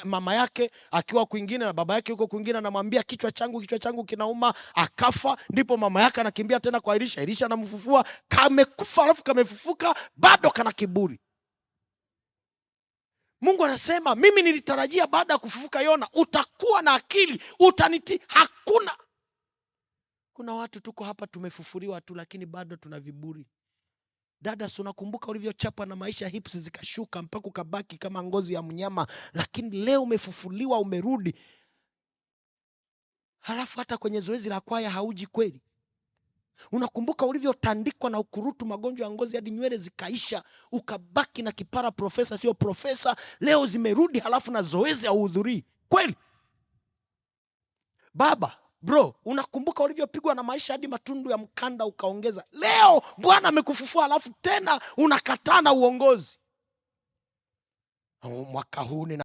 Mama yake akiwa kwingine na baba yake yuko kwingine, anamwambia kichwa changu kinauma, akafa. Ndipo mama yake anakimbia tena kwa Elisha, Elisha anamfufua. Kamekufa alafu kamefufuka, bado kana kiburi. Mungu anasema mimi nilitarajia baada ya kufufuka Yona utakuwa na akili, utanitii. Hakuna. Kuna watu tuko hapa tumefufuliwa tu, lakini bado tuna viburi. Dada, si unakumbuka ulivyochapwa na maisha, hips zikashuka mpaka ukabaki kama ngozi ya mnyama, lakini leo umefufuliwa, umerudi, halafu hata kwenye zoezi la kwaya hauji kweli. Unakumbuka ulivyotandikwa na ukurutu, magonjwa ya ngozi hadi nywele zikaisha, ukabaki na kipara profesa, sio profesa. Leo zimerudi, halafu na zoezi hauhudhurii kweli. Baba, bro, unakumbuka ulivyopigwa na maisha hadi matundu ya mkanda ukaongeza. Leo Bwana amekufufua, halafu tena unakataa na uongozi. Mwaka huu nina